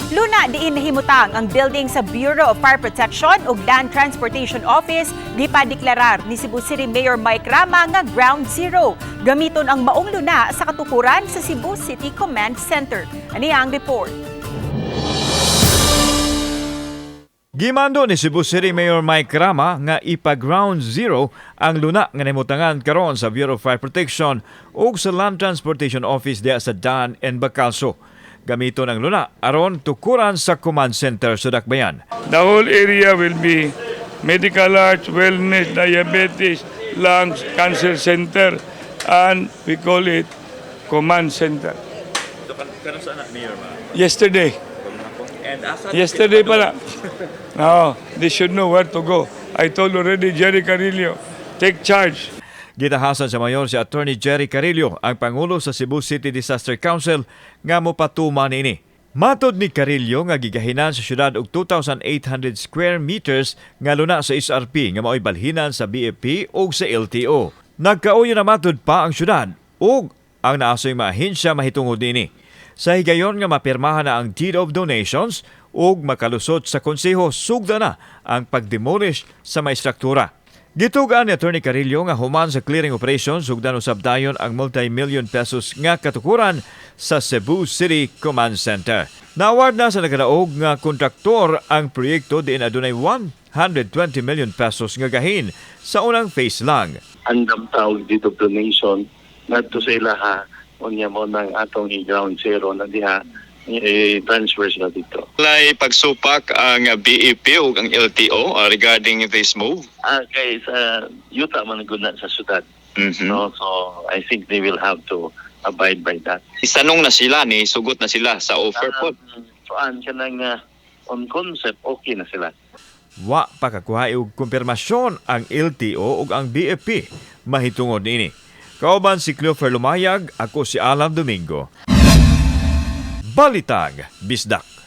Luna diin nahimutang ang building sa Bureau of Fire Protection ug Land Transportation Office, gipadeklarar ni Cebu City Mayor Mike Rama nga ground zero. Gamiton ang maong luna sa katukuran sa Cebu City Command Center. Ani ang report. Gimando ni Cebu City Mayor Mike Rama nga ipa-ground zero ang luna nga nahimutangan karon sa Bureau of Fire Protection ug sa Land Transportation Office diha sa Dan and Bacalso. Gamiton ang luna aron tukuran sa command center sa Dakbayan. The whole area will be medical arts, wellness, diabetes, lungs, cancer center, and we call it command center. Yesterday. Yesterday pala. No, they should know where to go. I told already Jerry Carillo, take charge. Gitahasan sa mayor si Attorney Jerry Carillo, ang pangulo sa Cebu City Disaster Council, nga mopatuman niini. Matod ni Carillo nga gigahinan sa syudad og 2,800 square meters nga luna sa SRP nga mao'y balhinan sa BFP ug sa LTO. Nagkauyo na matod pa ang syudad ug ang naasoy mga ahensya mahitungod niini. Sa higayon nga mapirmahan na ang deed of donations ug makalusot sa konseho, sugda na ang pagdemolish sa may struktura. Gitugaan ni Attorney Carillo nga human sa clearing operation, sugdan usab dayon ang multi-million pesos nga katukuran sa Cebu City Command Center. Na-award na sa nagkadaog nga kontraktor ang proyekto diin adunay 120 million pesos nga gahin sa unang phase lang. Andam tawag deed of donation ngadto sa ilaha, unya mo nang atong i-ground zero na diha, i-transfer sila dito. Walay pagsupak ang BEP o ang LTO regarding this move? Ah, kay sa yuta man gud na sa syudad. No, so I think they will have to abide by that. Isanong na sila ni sugot na sila sa offer po. Kuan kanang on concept okay na sila. Wa pa kakuha og kumpirmasyon ang LTO ug ang BFP mahitungod niini. Kauban si Cleofer Lumayag, ako si Alan Domingo. Balitang Bisdak.